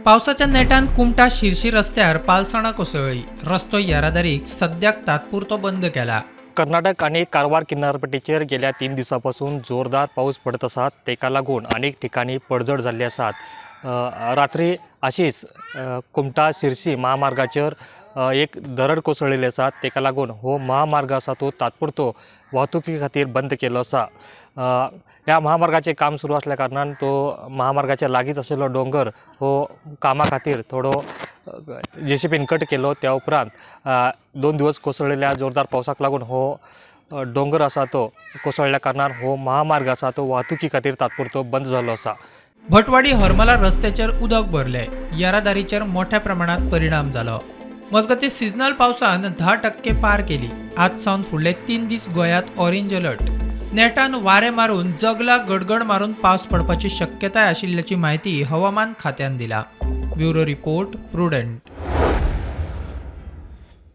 पावसाच्या नेटान कुमटा शिरशी रस्त्यार पालसणां कोसळ्ळी. रस्तो येरादारीक सद्याक तात्पुरतो बंद केला. कर्नाटक आनी कारवार किनारपट्टीचेर गेल्या 3 दिसां पासून जोरदार पावस पडत आसात. तेका लागून अनेक ठिकाणी पडझड जाल्ली आसात. रात्री अशीच कुमटा शिरशी महामार्गाचेर एक दरड कोसळिल्ली आसा. तेका लागून हो महामार्ग आसा तो तात्पुरतो वाहतुकी खातीर बंद केल्लो आसा. ह्या महामार्गाचें काम सुरू आसल्या कारणान तो महामार्गाच्या लागींच आशिल्लो दोंगर हो कामा खातीर थोडो जेसीबीन कट केलो. त्या उपरांत 2 दिवस कोसळिल्ल्या जोरदार पावसाक लागून हो दोंगर आसा तो कोसळ्ळ्या कारणान हो महामार्ग आसा तो वाहतुकी खातीर तात्पुरतो बंद जाल्लो आसा. भटवाडी हरमला रस्त्याचेर उदक भरले. येरादारीचेर मोठ्या प्रमाणात परिणाम जालो. मजगतीं सिजनल पावसान 10% पार केली. आज सावन फुडले 3 दीस गोंयांत ऑरेंज अलर्ट. नेटान वारें मारून जगला गडगड मारून पावस पडपाची शक्यताय आशिल्ल्याची म्हायती हवामान खात्यान दिला. Bureau report, Prudent.